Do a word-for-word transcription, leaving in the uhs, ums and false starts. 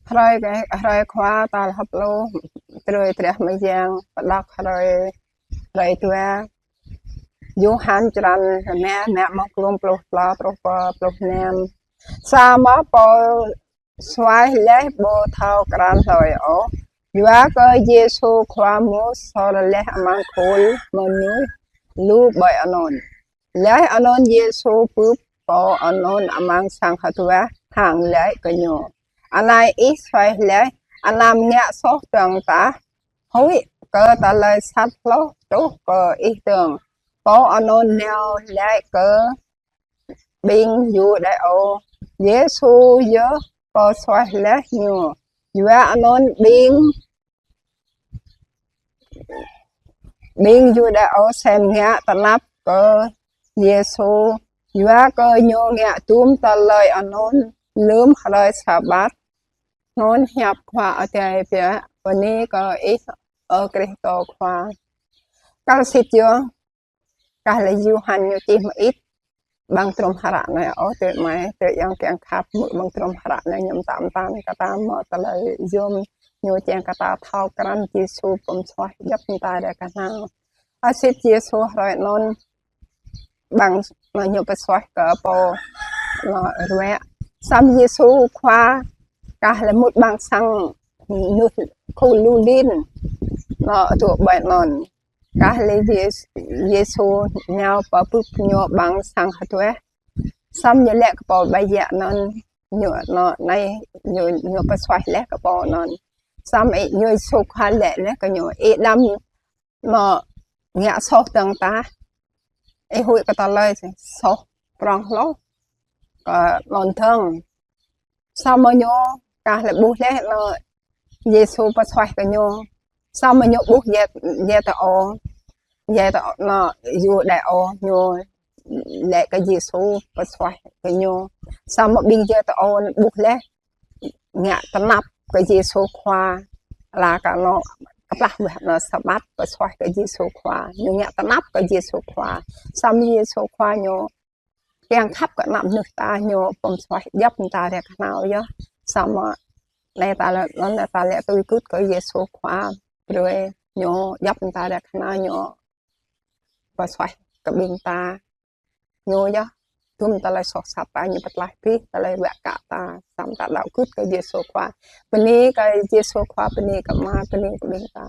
Hrơi, hrơi Khua tal hơpluh, drơi Drah Mơyang, pơđok hrơi, hrơi dua. Yôhan črăn rơma, mă mơ̆ng klŭm pluh klâo truh pơ pluh năm. Samơ̆ pô suaih laih ƀu thâo krăn hlơi ôh, yua kơ Yêsu Khua mŭt sor laih amăng khul mơnuih lu ƀơi anŭn. Laih anŭn Yêsu bưp pô anŭn amăng sang hơduah hăng laĭ kơ ñu: Anai ih suaih laih, anăm ngă soh dơ̆ng tah, huĭ kơ tơlơi sat hloh truh kơ ih dơ̆ng. Pô anŭn nao laĭ kơ ƀing Yuđêô Yêsu yơh pô suaih laih ñu. Yua anŭn ƀing, ƀing Yuđêô sem ngă tơnap kơ Yêsu, yua kơ ñu ngă dŭm tơlơi anŭn lơ̆m hrơi Sabat. Anŭn hiăp Khua Adai biă. Bơni kơ Ih, ơ Krist Khua. Kar sĭt yơh, kah lĕ Yôhan ñu čih mơit amăng trŭm hră anai ôh, tơ̆ mai, tơ̆ yang kiăng khăp mơ̆ amăng trŭm hră anai ñu tam tam kơ ta mơ̆ tơlơi yôm ñu kiăng kơ ta thâo krăn Yêsu pơm suaih djŏp mơta ră kơ hnâo. Asip Yêsu hrơi anŭn ƀăng ñu pơsuaih kơ pô anŭn ruă. Samơ̆ Yêsu Khua kah lĕ mŭt ƀăng sang mơnuih khul lu lin anŭn tŭ ƀơi anŭn. Kah lĕ Yê-, Yêsu nao pơbưp ñu ƀăng sang hơduah. Samơ̆ ñu laĭ kơ pô ƀai yă anŭn, ñu anŭn anai, ñu, ñu pơsuaih laih kơ pô anŭn. Samơ̆ ñu Yêsu Khua laĭ laih kơ ñu: Ih đăm anŭn ngă soh dơ̆ng tah, ih huĭ kơ tơlơi soh prŏng hloh kơ anŭn dơ̆ng. Samơ̆ ñu kah lĕ ƀuh laih anŭn Yêsu pơsuaih kơ ñu. Samơ̆ ñu ƀuh Yê-, Yêđêô, Yêđêô anŭn Yuđêô ñu laĭ kơ Yêsu pơsuaih kơ ñu. Samơ̆ ƀing Yêđêô ƀuh laih ngă tơnap kơ Yêsu Khua, la kơ anŭn kơplah wah anŭn Sabat pơsuaih kơ Yêsu Khua. Ñu ngă tơnap kơ Yêsu Khua. Samơ̆ Yêsu Khua ñu kiăng khăp kơ anăp mơnuih ta, ñu pơm suaih djŏp mơta ră kơ hnâo yơh. Samơ̆ anai ta lĕ, anŭn lĕ ta lĕ tui gưt kơ Yêsu Khua, brơi ñu djŏp mơta ră kơ hnâo ñu pơsuaih kơ ƀing ta. Ñu yơh dŭm tơlơi soh sat ta, ñu pơtlaih abih tơlơi wơ̆t kơ ta, samơ̆ ta đaŏ gưt kơ Yêsu Khua. Bơni kơ Yêsu Khua, bơni kơ Ama, bơni kơ ƀing ta.